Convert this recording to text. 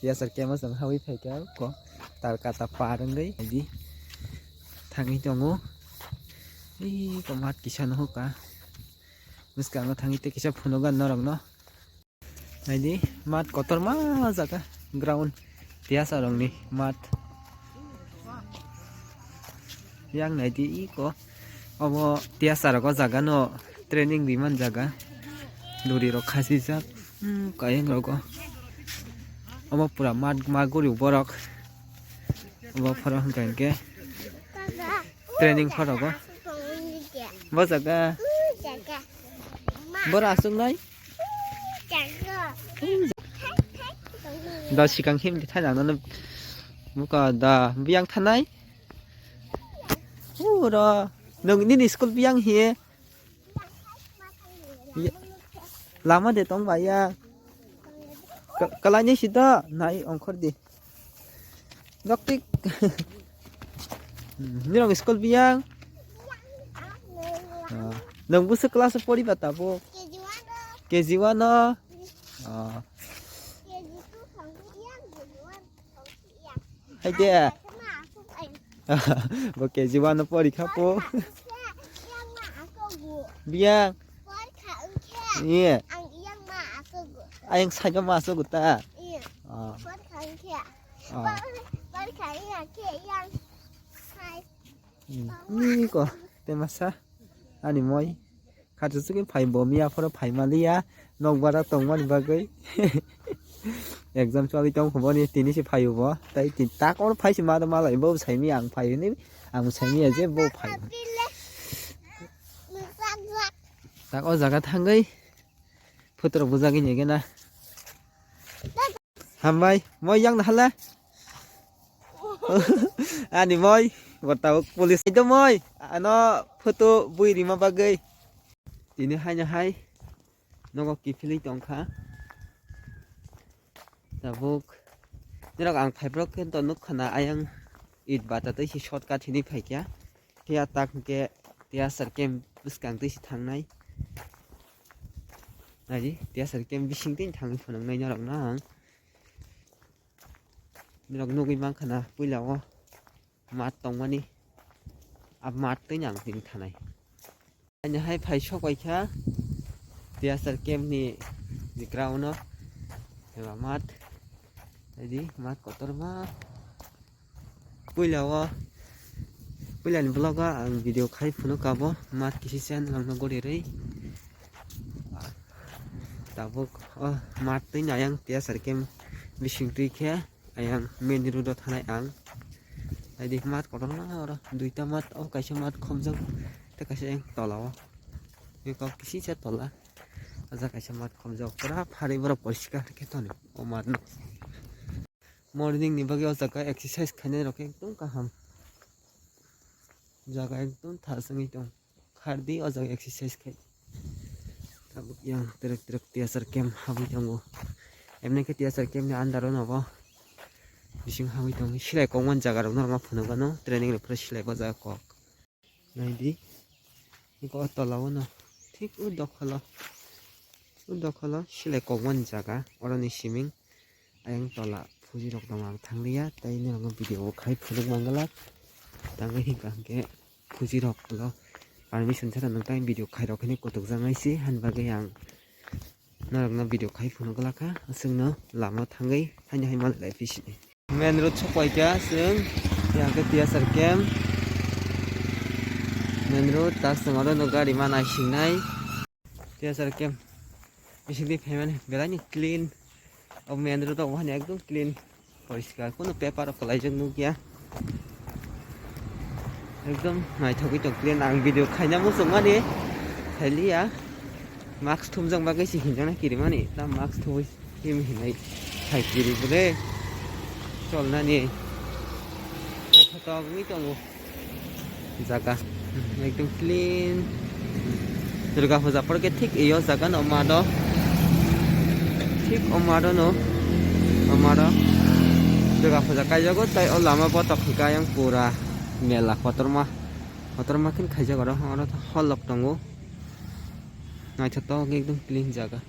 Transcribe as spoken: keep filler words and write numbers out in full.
T S R camp o chwng hawi phaikha ko Talkata par wngwi naidi thangwi tongo. Ei ko mat kisa nuhukha. Bwskango thangwi tei kisa phunugo norokno. Naidi mat kotorma jaga ground T S R rokni mat. Yang naidi iko obo T S R rok o jaga no training riman jaga duri rok khasijak, hmm, kayeng rogo obo pura mat ma guri borok obo phoro hwnkha hinkhe training phoro go bo jaga boro aswk nai. Da sikang him di thai nang nang muka da biyang thanai. Ura nung nini school biyang hiye. Lama de tong ba ya. Kalai ni sida nai ongkhor di. Doktik. Nirok school biyang. Ah, nang busu class pori ba tabo. K G one o. Ah. Hai de. Bo K G one no pori kha po. Biyang. Iya. Ayang sai ma aso guta. Ah. Ah. Ni ko te masa ani moi. Khachu chukhe phai bo miya phoro phai maliya nok bara tongmani bagwi. Exam choli tong phoboni tini se phaio bo. Tai tin tak or phai se ma malai bo sai mi ang phai ni ang sai miya je bo phai. Tak o jaga thangwi photo rok bujagwi nigena. Hambai, moi yang nahala. Ani moi, bo tabuk police do moi. Ano photo bui rima bagwi. Tini haino hai nogo kiphilwi tongkha. Tabuk nirok ang phaibrok khe to nukha na ayang it bata tei si shortcut hini phaikha. Phiya tak hwnkhe T S R camp bwskang twi se thangnai. Naidi T S R camp bising twi thangwi phunuknai norokno ang. Norok nugwi mankha na puila o mat tongmani. A mat twi ang tini thanai. Ani hai phai sok bai kha T S R camp ni ground o. Eba mat. Naidi mat kotorma. Puila o, puila ni vlog o ang video khai phunukha bo mat kisi se nwng no gori rwi. Tabuk o mat twi ayang T S R camp bising twi khe ayang main road o thanai ang. Naidi mat kotorma oro duita mat o kaisa mat khomjak tei kaisa ayang tola o. Bini kok kisi se tola. O jaga kaisa mat khomjak pura pharwi borok poriskar khe toni o mat no. Morning ni bagwi o jaga exercise khainai rok ekdum kaham. Jaga ekdum thas wngwi tong. Khardi o jaga exercise khai. Tabuk yang trek trek T S R camp habwi tongo. Emni khe T S R camp ni under o no bo bising habwi tongo. Silai kokmani jaga rok norok ma phunukgano training rok phuru silai bo jaga kok. Naidi, iko o tola o no, thik o dokholo, o dokholo silai kokmani jaga, oroni siming ayang tola phuji rok tongo, ang thangliya, tei norokno video o khai phunuk manglak, tangwi hwnkha hwnkhe phuji rok ulo permission sara nang tei video khai rok hwnwi kutuk jak nai se, hani bagwi ang norokno video khai phunuk glak kha, aswkno lama thangwi haino hai manlai phi sini. Main road sok pai kha chwng, yang khe T S R camp. Main road tak chwng oro no gari ma naisingnai. T S R camp. Bisingtwi phaimani belai ni clean. O main road o wahani ekdom clean. Poriskar, kunu paper rok kwlaijak nukya. Ekdom naithogwi tong clean, ang video khaina muchungmani khailiya. Mask thumjak bagwi se hinjaknai kirimani, ta mask thumwi him hinwi khai kiri bwle cholnani naithotok wngwi tongo. Jaga ekdom clean. Durga puja porke thik iyo jaga no mado. Thik o mado no. O mado Durga puja kaijago tei o lama botok hika yang pura mela kotorma. Kotorma khin khaijak oro, oro holok tongo. Naithotok ekdom clean jaga.